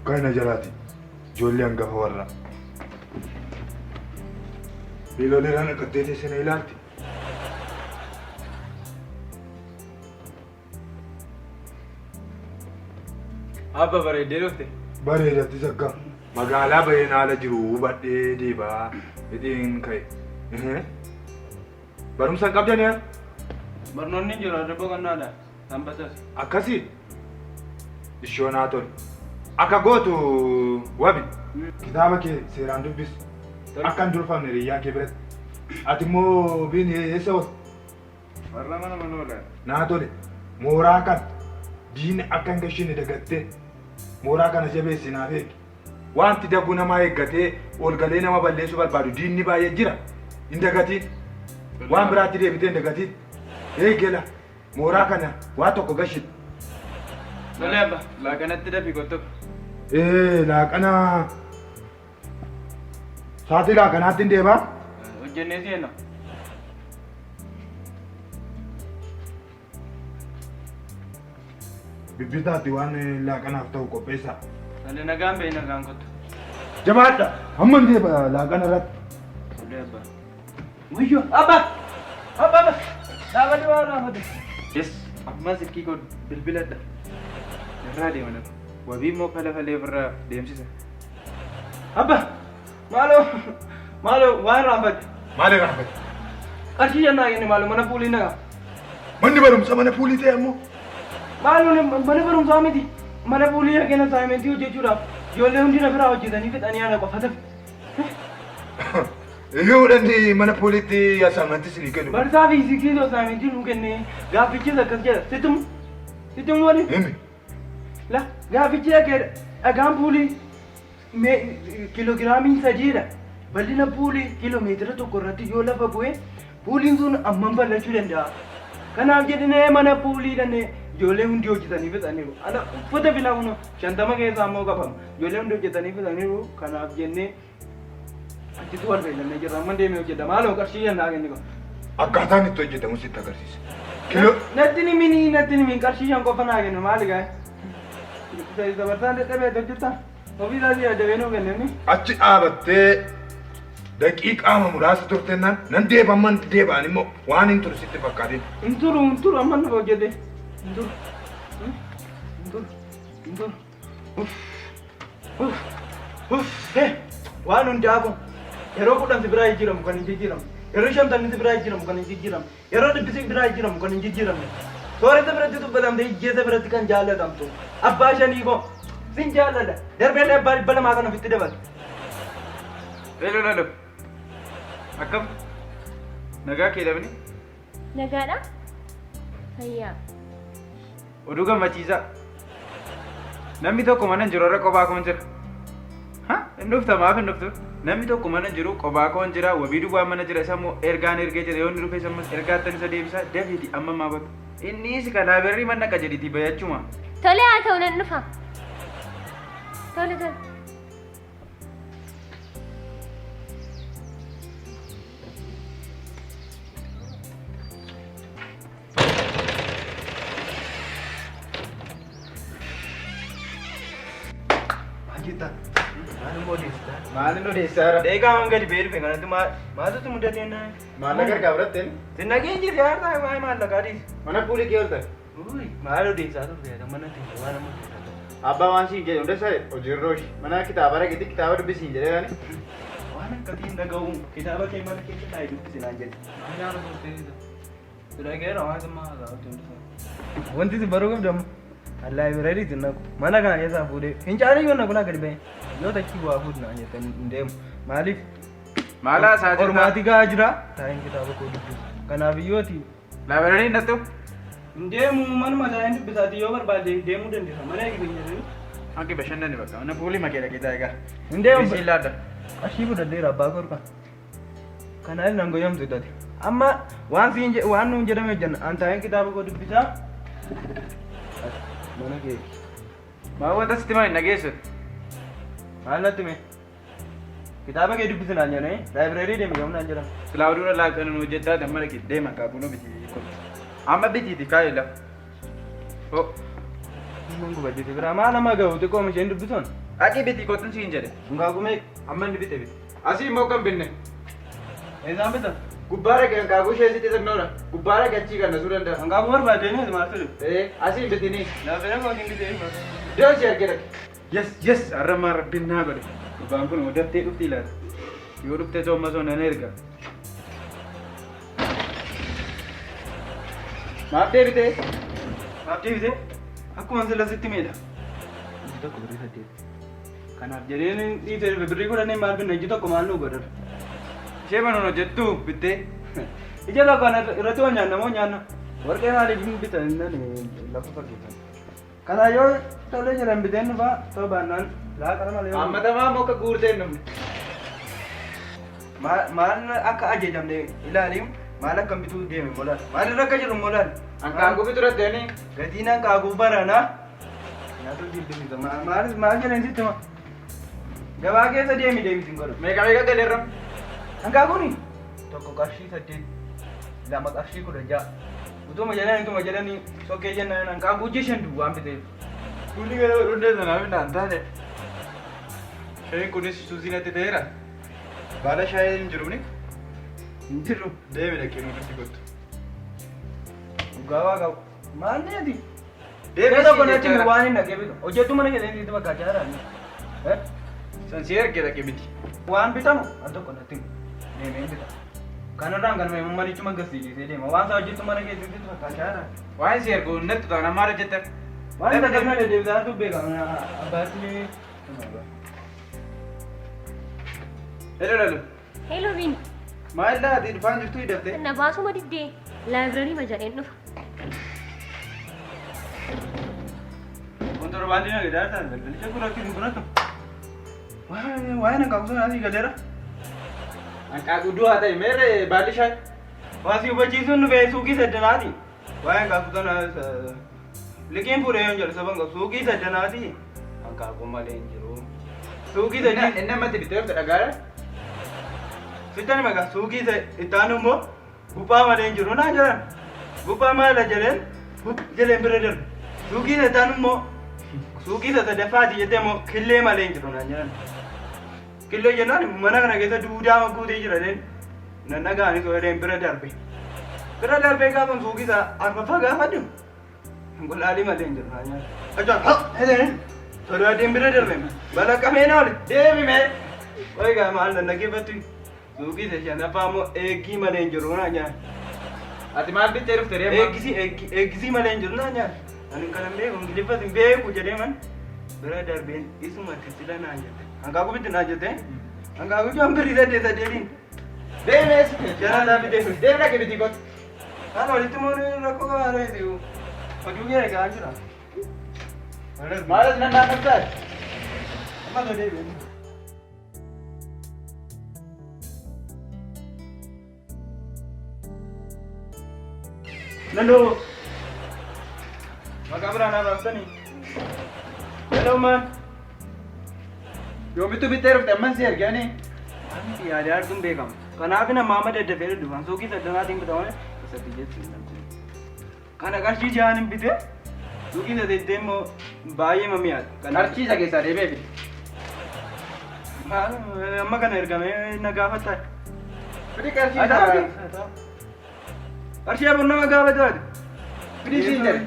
Kana jalaati. Ijoollee hangafa warraa. Biiloon irraa naqattee teessee na ilaalti. Abba bareeddee dhufte. Bareedatti sakka. Magaalaa baheen haala jiru hubadhee deebaa jedheen ka'e. Barumsa hin qabdanii haa? Barnoonni hin jiru har'a boqonnaadha. Sanbatas. Akkasii? Ishoo naa tole. Akka gootu wabi. Kitaaba kee seeraan dubbisi. Akka hin durfamne hiriyyaa kee biratti. Ati immoo biin eessa oolta? Warra mana mana oolan. Naa tole. Mooraa kana diinni akka hin gashine dagattee mooraa kana jabeessi naaf eegi. Wanti daguu namaa eeggatee ol galee nama balleessuu barbaadu diinni baay'ee jira. Hin dagatiin. Waan biraatti deebitee hin dagatiin. Eegela mooraa kana waa tokko gashite. Tole abba laaqanatti dafii kottu. Ee laaqana sa'aatii laaqanaatti hin deemaa. Hojjennee seenna. Bibbitaatti waan laaqanaaf ta'u qopheessaa. Tole nagaan bahi nagaan kottu. Jabaadha. Hamma hin deeba laaqana irratti. Tole abba. Wayyo abba! Abba abba! Dhaabadhu waan raafate. Yes amma silkii koo bilbiladha. Irraa deema nama. Wabii immoo fala falee ofirraa deemsisa. Abba! Maaloo maaloo waan raafate. Maal irraanfate? Qarshii jannaa kenne maaloo mana fuulii naqa. Manni barumsa mana fuulii ta'e ammoo. Maaloo mana barumsaa miti. Mana fuulii dhaqeen asaayimentii hojjechuudhaaf ijoollee hundi na biraa hojjetanii fixanii ana qofa tafe. Iyyuu dhanni mana fuuliitti asaayimentii isinii kennu. Barsaa fiiziksii asaayimentii nuu kenne gaaffichis akkas jedha. Sittum sittum waliin. Himi. La gaaffichi dhaqee dhagaan puulii kiiloogiraamiin sadiidha. Bal'ina puulii kiiloomeetira tokko irratti yoo lafa bu'e puuliin sun hammam bal'achuu danda'a? Kanaaf jedhinee mana puulii dhannee ijoollee hundi hojjetanii fixaniiru. Ana uffata filaa kun 50 keessaa immoo qabama. Ijoollee hundi hojjetanii fixaniiru. Kanaaf jennee achitti wal beellamnee jirra. Amma deemee hojjedha. Maaloo qarshii jennaa kenni kun. Akkaataan itti hojjetamu sitti agarsiisa. Kiloo Natti ni mini natti ni min qarshii 5 qofa naa kennu maali gaa? Isa dabarsaan dadhabee hojjetaa? Ofii isaatii adabee nuu kenne inni. Achi dhaabattee daqiiqaama muraasa turtennaan nan deeba amman deeba'an immoo waan hin turu sitti fakkaatin. Hin turu hin turu amma nuuf hojjete. Hin turu. Hin turu. Hin turu. Uff. Uff. Uff. Waan hundaa kun yeroo 10 si biraa jijjiiramu kan hin jijjiiramne. Yeroo 50 si biraa jijjiiramu kan hin jijjiiramne. Yeroo dhibbi si biraa jijjiiramu kan hin jijjiiramne. Sooressa biratti tuffatamte hiyyeessa biratti kan jaallatamtu. Abbaa shanii koo sin jaalladha. Darbeellee abbaa 200 kan ofitti dabala. Hello, hello. Akkam? Nagaa kee dhabni? Nagaadha? Fayyaa. Oduu gammachiisaa. Namni tokko mana hin jiru irra qophaa koon jira. Ha? Hin dhufta maaf hin dhuftu? Namni tokko mana hin jiru qophaa koon jira wabii duwwaa mana jira isa immoo ergaan ergee jira yoo inni dhufe isa ammas ergaattan isa deebisa dafiiti amma maa bakka. Inni si ka laabireerii man dhaqa jedhiiti bayachuma. Tole haa ta'u nan dhufa. Tole tole. Maal jettaa? Maaluma odeessitaa? Maalin odeessaa jira? Deeqaa waan gadi ba'ee dhufe kanatti maaltu mudate naa? Maallaqa harkaa fudhatte? Sin dhageen jirti harkaa waa'ee maallaqaa dhiisi. Mana fuulii kee oltan. Uy, maal odeessaa turte mana itti waan amma odeessaa turte. Abbaa waan siin jedhe hunda isaa hojiirra oolchi. Mana kitaaba dhaqeetti kitaaba dubbisiin jedhee ani. Waan akkasii hin dhaga'u kitaaba kee mana keessa taa'ee dubbisi naan jedhe. Maal turte? Dhaga'eera waan isin maal haasa'aa turte hundi. Wanti isin baruu qabdu amma. Laayibireerii isin naqu. Mana kana keessaa fuudhee fincaanii yoo naqu naa gadi ba'e. Yoo tachii waa fuudhu naan jettan hin deemu. Maaliif? Maal haasaa jirta? Qormaati gahaa jira. Taa'een kitaaba koo dubbisu. Kanaaf iyyooti. Laayibireerii hin dhaqxu? Hin deemu manuma taa'een dubbisaati yoo barbaadde deemuu dandeessa. Mana eegi hin jedhani. Hanqi bashannani bakka. Mana fuulii makee dhaqee taa'e gaa. Hin deemu. Bisiin laadda. Qarshii fudhadheera abbaa korkaa. Kanaaf nan goyomtu iddati. Amma waan siin waan nuun jedhame hojjenna. An taa'een kitaaba koo dubbisaa. Mana kee. Maa wanta sitti himan hin dhageessu. Maal natti hime? Kitaaba kee dubbisi naan jedhanii laayibireerii deemi yoom naan jedhan. Silaa oduudha laaqana nu hojjettaa amma dhaqi deema kaabunoo biti kottu. Amma bitiiti kaa'e lafa. Hoo. Mun gubachise biraa maa nama gahu xiqqoo isheen dubbisuun. Dhaqii bitii kottu siin jedhe. Hanqaaquu meeqa? Amma inni bite bite. Asii immoo kan binne. Eessaan bitan? Gubbaa dhaqee hanqaaquu ishee sitti xinnoodha. Gubbaa dhaqee achii qannasuu danda'a. Hanqaaquu barbaadee maal ture? Ee asii hin bitinii. Laafee kootiin bitee. Iddoo ishee argee dhaqe. Yes yes har'ammaa rabbiin naa godhe. Gubbaan kun daftee dhufti laata. Yoo dhuftee sooma soo nan erga. Maaf deebitee? Maaf deebitee? Akkuma sila sitti meedha. Iji tokko birrii 8. Kanaaf jedheen dhiisee dhufe birrii kudhanii maal binna iji tokko maal nu godhata? Ishee manuun hojjettu bittee. Ija tokko irratti hoo nyaanna moo nyaanna? Warqee maaliif hin bitan lafa fakkeessan? Kana yoo tolee jedhan biteen dhufaa ta'uu baannaan laaqana malee. Hammatamaa immoo akka guurtee hin dhumne. Maal akka ajajamne ilaali maal akka bituu deeme molaan maal irra akka jiru molaan. Hanqaaquu bitu irratti ani. Gatiin hanqaaquu baranaa. Nyaata jibbisiisa maal maal jedhan sitti hima. Gabaa keessa deemi deemi sin godhu. Meeqa meeqa galeerra? Hanqaaquuni tokko qarshii 8 lama qarshii 16. Utuma jedhanii utuma jedhanii sokkee jennaan hanqaaquu ija shan duwwaan biteef. Bunni gara dhundee sanaaf hin taane. Shayiin kunis suusii natti ta'eera. Baala shaayii hin jiru ni? Hin jiru. Deemi dhaqee nuuf itti kottu. Dhugaa waa qabu. Maal neeti? Deemi Yoo tokko siin natti himi jechaadha. waan hin dhaqee bitu. Hojjettuu mana keessatti itti fakkaachaa jira. San si erge dhaqee miti. Waan bitamu al tokko natti himi. Deemee hin bita. Kanarraan kan meemu manichuma gasiisee deema. Waan isaa hojjettu mana keessatti itti fakkaachaa jira. Waan si ergu nattu taana maal hojjettan? Waan isa kana deddeebisaatu beekama. Abbaatti. Hello lalu. Hello Biin. Maal laati dhufaan jirtuu hidhaftee? Na baasuma diddee laayibrarii ma jedheen dhufa. Kontorbaandii na gadaa ta'an balbalicha gurraatti hin fudhatu. Waa'ee hanqaaquu sanaa sii galeera. Hanqaaquu du'aa ta'e meerre baalli shaay. Waa si hubachiisuun nu ba'e suuqii saddanaati. Waa'ee hanqaaquu sanaa liqiin fuudhee yoon jedhu saban qabu suuqii saddanaati. Hanqaaquu malee hin jiru. Suuqii sadii. Inni ammatti bittee dhufte dhagaadha. Sittan maqaa suuqii itti aanu immoo Buphaa malee hin jiru naan jedhan. Buphaa maala jedheen bup jedheen bira darbe. Suuqii sataan immoo suuqii isa sadaffaati jettee immoo killee malee hin jiru naan jedhan. Killee jennaan mana kana keessa duudaa guutee jira jedheen nan dhaga'anii jedheen bira darbe. Bira darbee gaafa suuqii isa arfaffaa gaafadhu Inqulaalii malee hin jiru naa nyaata. Ajaan ha jedheen sodaadeen bira darbe balaqqamee na oli deemi mee. Qoy gaa maal na dhaggeeffattu suuqii isa shanaffaa immoo eeggii malee hin jiru naa nyaata. Ati maal bittee dhufte deema? Eeggisii eeggisii malee hin jiru naa nyaata. Ani kana hin beeku ingiliffas hin beeku jedhee man bira darbeen isuma tisila naa jette. Hanqaaquu bitti naa jette. Hanqaaquu jaan birrii 8 8iin. Deemees. Jala naa bitee. Deem dhaqi bitii kottu. Kan walitti immoo rakkoo qabaatee oduu kee egaa jira. Maalas nan naannoftaa? Amma gadee beeku. Naloo. Maqaa biraa naa baaftanii. Naloo maal? Yoomittuu bittee dhufte amman si erge ani. Wanti yaada arguun beekama. Kanaaf nama amma daddafee dhufan suuqii saddanaatiin bitamane isatti jechuun hin dandeenye. Kana qarshii ja'aan hin bite suuqii sadeettee immoo baay'ee mami'aadha. Kanaaf Qarshii isa keessaa deebi'ee bite. Maal amma kana ergamee na gaafataa? Fidi qarshii isaa. Qarshii afur nama gaafataa? Fidi siin jedhe.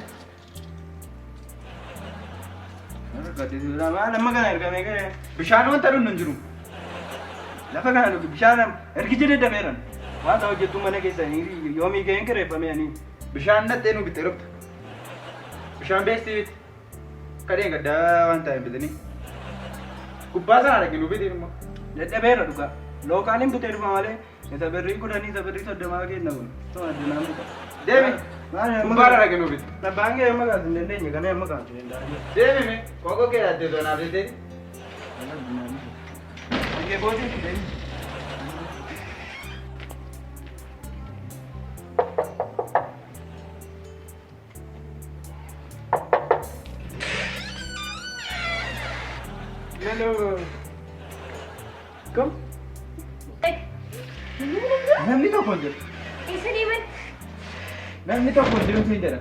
Maal amma kana ergamee ga'e? Bishaan wanta dhunnu hin jiru. Lafa kana dhugi bishaan ergicha daddabeeran. Waan ta'u hojjettuu mana keessanii yoomii ga'een kireeffame ani. Bishaan nattee nu bittee dhufta. Bishaan beestii biti. Kadheen gaddaa waan ta'e hin bitanii. Gubbaa sana dhaqi nu bitiin immoo. Dadhabeera dhugaa. Lookaaliin bitee dhufa malee isa birrii 10 isa birrii 30 kenna kun. Tuma addunaan bita. Deemi. Maal amma Gubbaarra dhaqi nu biti. Abbaan kee amma kaasu hin dandeenye kana amma kaasu hin dandeenye. Deemi mee. Qoqoo kee yaaddee tonaaf jettee. Kee booddee deemi. Hello. Kom. Namni tokko hin jiru. Eessa deeman? Namni tokko hin jiru siin jedha.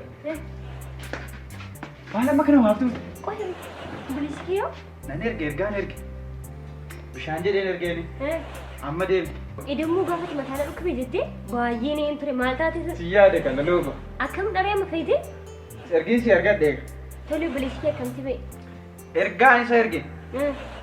Maal amma kana waaftu? Qoy obboleessi kee yoo? Nan erge ergaan erge. Bishaan jedheen ergeeni. Amma deemi. Edemmuu gaafati mataa na dhukkube jettee baay'ee na'een ture maal taate Si yaade kana looba. Akkam dharee amma fayyite? Ergiin si argadhe. Tole obboleessi kee akkamti ba'e? Ergaan isa erge.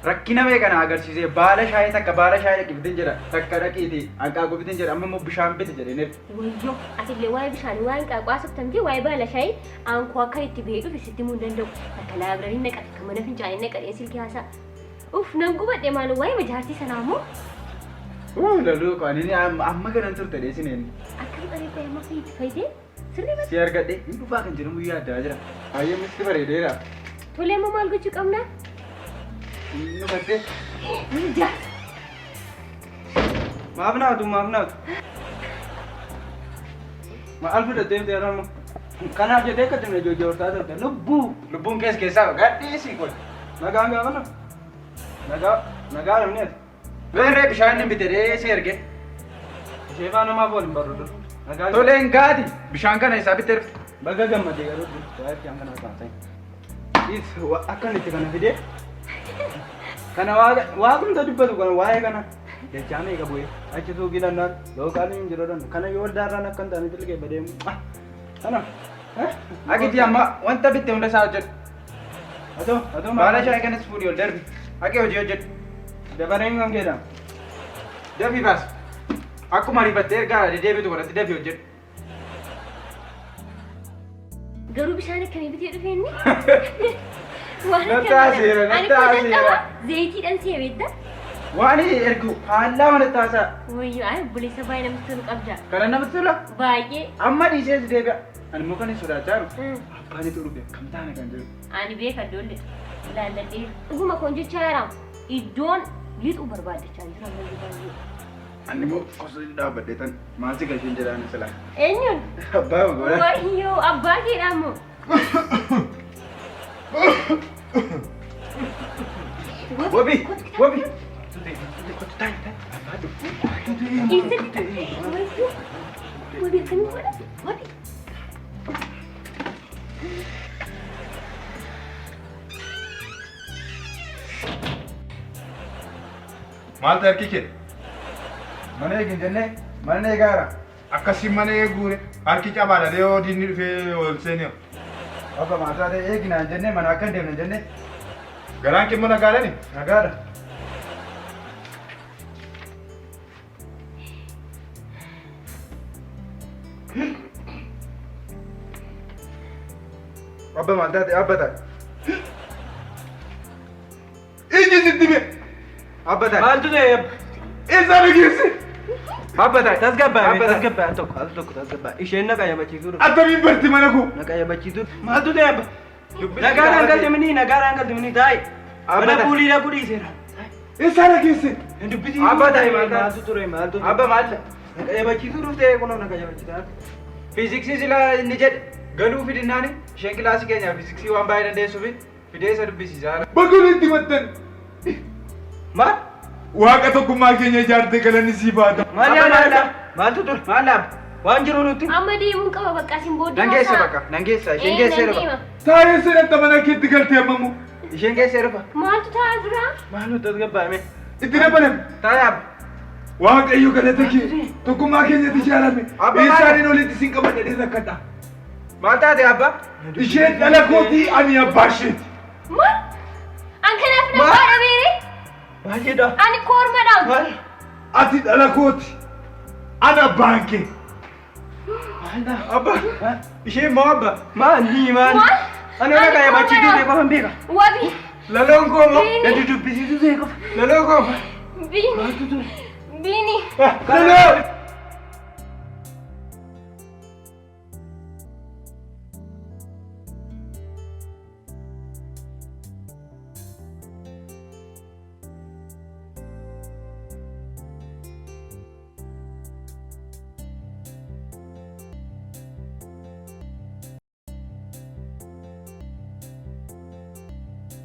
Rakkina meeqa na agarsiise baala shaayii takka baala shaayii dhaqi bitin jedha takka dhaqiiti hanqaaquu bitin jedha amma immoo bishaan biti jedheen erge. Wayyoo atillee waa'ee bishaanii waa'ee hanqaaquu haasofta miti waa'ee baala shaayii aankoo akka itti ba'ee dhufe sitti himuu hin danda'u. Takka laabrariin naqa takka mana fincaanii naqa dhee silkii haasaa. Uff nan gubadhe maaloo waa'ee majaartii sanaa immoo. Uu laluu koo ani amma kanan turte dheesin eenyu. Akkam dharee qoy amma fayyite fayyitee sirrii bata. Si argadhe hin dhufaa kan jedhamu yaaddaa jira. Baay'ee misti bareedeera. Tolee amma maal gochuu qabna? Inni dhufattee. Jaarsa. Maaf naatu maaf naatu. Maal fudhattee miti yeroo ammaa? Kanaaf jettee akka timne joojjortaa turte lubbuu. Lubbuun kees keessaa gadhiisii kun. Nagaan gaafa nagaa nagaa namni ati. Weerree bishaan hin bite dheesee erge. Ishee faana maaf wal hin barru dur. Nagaa Toleen gaati bishaan kana isaa bitte erge. Baga gammadee garuu dur waa'ee bishaan kanaa kaasee. Is akkan itti kana fidee. Kana waaqumta dubbatu kana waa'ee kana. Jechaa meeqa bu'ee achi suuqii dhannaan looqaaliin hin jiru dhanna kana yoo waldaarraan akka hin taane tilqee badeemu. Kana. Haqiti amma wanta bitte hunda isaa hojjedhu. Atoo atoo Baala shaayii kanas fuudhii ol darbi. Haqee hojii hojjedhu. Dabareen kan keedha. Dafii baas. Akkuma ariifattee ergaa deddeebitu godhatti dafii hojjedhu. Garuu bishaan akkamii bitee dhufe inni? Waan Natti akkamii haaseera, Ani natti koo haaseera. jalqaba zayitiidhaan si'a beekta. Waan ergu faallaa manatti haasa'a. Wayyoo ay obboleessa baay'ee namatti tolu qabda. Kana namatti tola. Baay'ee. Amma dhiisee si deebi'a. Ani immoo kan hin sodaachaa jiru. Abbaan itti dhufe kam taana kan jedhu. Ani beeka iddoon lixu. Ilaalladhee. Dhuguma koon jechaa jira. Iddoon lixu barbaaddachaa jira ammayyuu baay'ee. Ani immoo osoo dhaabbadhee tan maal si galcheen jedhaan silaa. Eenyuun? Abbaa gola. Wayyoo abbaa keedhaa immoo. Wabi wabi. Eessatti? Wayyoo. Wabi akkamii godha? Wabi. Maal ta'e harki kee? Mana eegin jennee mana eegaara. Akkasiin mana eeguure harki cabaadha yoo diinni dhufee ol seenee. Abba maal taate eeginaan jennee mana akka hin deemne jennee. Garaan kee immoo nagaadhani? Nagaadha. Abba maal taate abba taate. Iji sitti bee. Abba taate. Maaltu ta'e abba? Eessa na geesse? Abba taate. Tasgabbaa'e Abba taate. tasgabbaa'e al tokko al tokko tasgabbaa'e. Isheen na qayyabachiisuu dhufe. Attamiin barti mana koo? Na qayyabachiisuu. Maaltu ta'e abba? Dubbisi Nagaadhaan gaafate. galte minii nagaadhaan galte minii taa'i. Abba Mana taate. fuulii dhaquu dhiiseera. Eessa na geesse? Hin dubbisiisuu. Abba taa'e maal taate? Maaltu ture maaltu ture? Abba maal taate? Na qayyabachiisuu dhuftee kunoo na qayyabachiisaa. Fiiziksii silaa inni jedhe galuu fidinnaani isheen kilaasii keenya fiiziksii waan baay'ee dandeessuufi fidee isa dubbisiisaa. Baga itti maxxan. Maal? Waaqa tokkummaa keenya ijaarte galanni siif haa ta'u. Maal Abba maal yaada? taate? Maaltu ture? Maal laaba? Waan jiru nutti. Amma deemuun qaba bakka isin booddee Nan geessa haasa'a. bakka nan geessa isheen Ee, geessee nan dhufa. deema. Taa'ee seenatta mana keetti galtee ammamu. Isheen geessee dhufa. Maaltu ta'aa jira? Maal nutti tasgabbaa'e? Itti dabalame. Taa'ee abba. Waaqayyo galata kee tokkummaa keenyatti ijaarame. Abba maal- Eessaaniin olitti sin qabadha rakkadha. Maal taate abba? Isheen dhala kootii ani abbaa isheeti. Maal? An kanaaf na abbaa dhabeere? Baay'eedha. Ani kormadhaam. Maal? Ati dhala kooti. Ani abbaan kee. Abba. Isheen moo abba? Maal ni maal? Maal? Ani ona qayyabachiisuu ta'e qofa hin beeka. Wabi. Laloon koo moo? Biini. Gadi dubbisiisuu ta'e qofa. Laloo koo. Biini. Biini. Laloo!